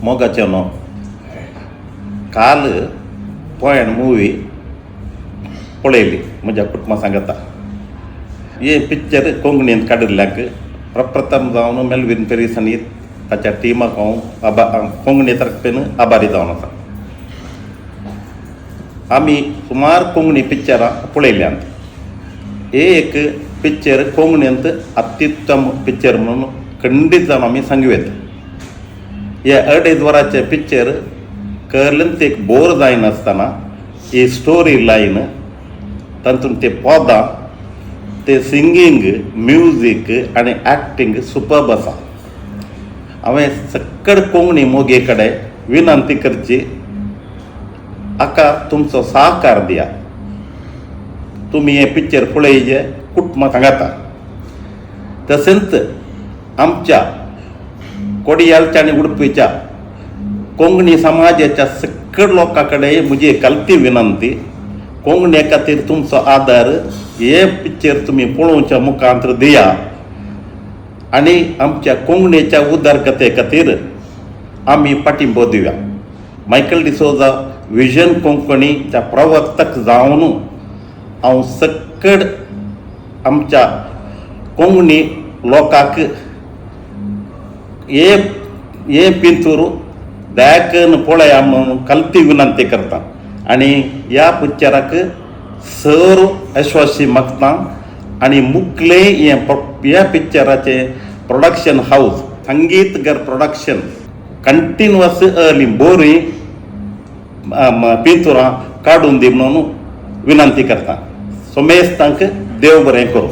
मोगाचें न्हू, काल पोयण मुवी पळयली म्हज्या कुटुंबा सांगता. हे पिक्चर कोंकणींत काडिल्ल्याक प्रप्रथम जावन मेलवीन पेरीस आनी ताच्या टिमाक हांव आबा कोंकणी तर्फेन आभारी जावन आसा. आमी सुमार कोंकणी पिक्चरां पळयल्यांत. हे एक पिक्चर कोंकणींत अत्युत्तम पिक्चर म्हणून खंडीत जावन आमी सांगू येता. हे अडेज वरांचे पिक्चर कसलेंच एक बोर जायनासतना ही स्टोरी लायन, तातूंत ते पदां, ते सिंगींग, म्युजीक आनी एक्टींग सुपर्ब आसा. हांवें सक्कड कोंकणी मोगे कडेन विनंती करची, हाका तुमचो सहकार दिया. तुमी हें पिक्चर पळयजे, कुटुंबा सांगाता. तशेंच आमच्या कोडियालच्या आनी उडपीच्या कोंकणी समाजाच्या सकड लोकां कडेन म्हजी कलती विनंती, कोंकणी खातीर तुमचो आदार हे पिक्चर तुमी पळोवच्या मुखांत दिया आनी आमच्या कोंकणीच्या उदरगते खातीर आमी पाठिंबो दिवया. मायकल डिसोजा, विजन कोंकणीच्या प्रवर्तक जावन हांव सक्कड आमच्या कोंकणी लोकांक हे हे पिंतूर दयाकन पळया म्हणून कलती विनंती करता आनी ह्या पिक्चराक सर यशस्वी मागता. आनी मुखले हें ह्या पिक्चराचें प्रोडक्शन हावस संगीत घर प्रोडक्शन कंटिन्युअस अर्ली बोरी पिंतुरां काडून दी म्हणून विनंती करता. सोमेस्तांक देव बरें करूं.